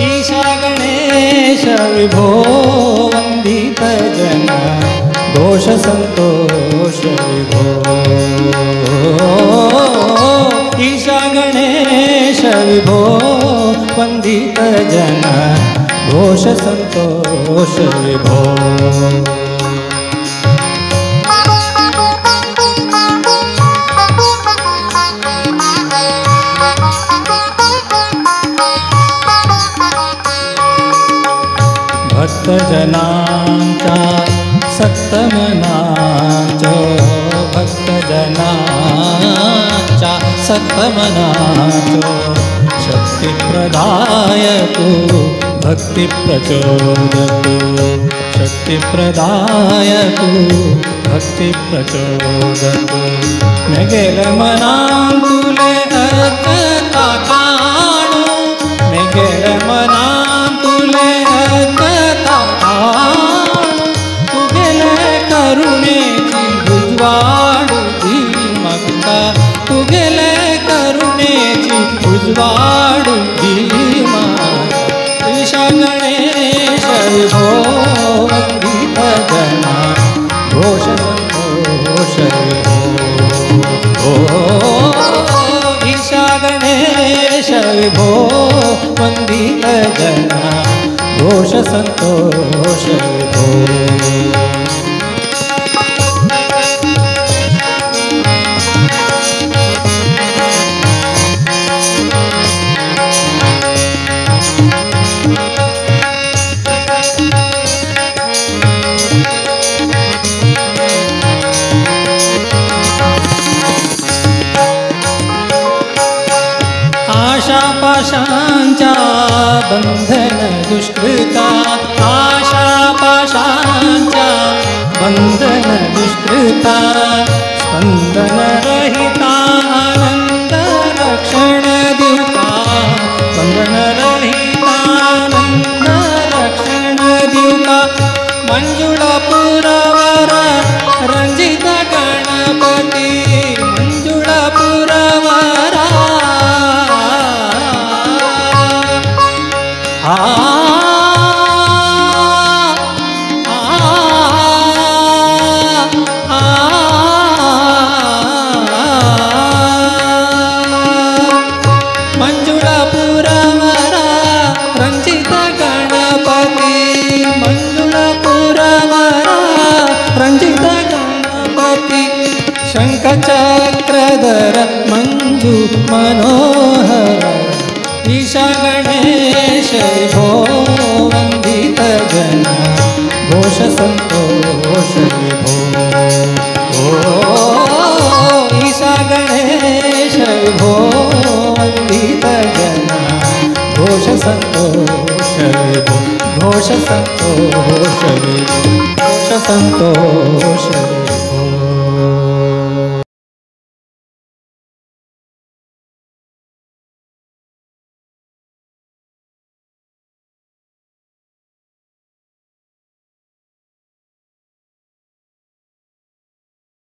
ईशा गणेश विभो वंदित जन घोष संतोष विभो। ईशा गणेश विभो वंदित जन घोष संतोष विभो। भक्तजनांचा सत्तमनाचो, भक्तजनांचा सत्तमनाचो, शक्तिप्रदायकु भक्तिप्रचोदकु, शक्तिप्रदायकु भक्तिप्रचोदकु। मेगेल मनांतुले अकता काणू, मेगेल मनांतुले अकता काणू, तुगेले करुणेची उजवाडू दी माका, तुगेले करुणेची उजवाडू दी माका। ईशा गणेश विभो वंदित जना घोष संतोष विभो। ईशा गणेश विभो वंदित जना घोष संतोष विभो। आशापाशांच्या बंधन दुष्कृता, आशापाशांच्या बंधन दुष्कृता, स्पंदन रहिता आनंद रक्षण दिवका, स्पंदन रहिता आनंद रक्षण दिवका। मंजुळा पुरवर रंजित गणपती, मंजुळा पुरवरा मंजुळा पुरवरा रंजित गणपती, मंजुळा पुरवरा रंजित गणपती। शंखचक्रधर मंजू मनोहर, ईशा गणेश विभो वंदित जन घोष संतोष विभो। ईशा गणेश विभो वंदित जन घोष संतोष विभो, घोष संतोष विभो, घोष संतोष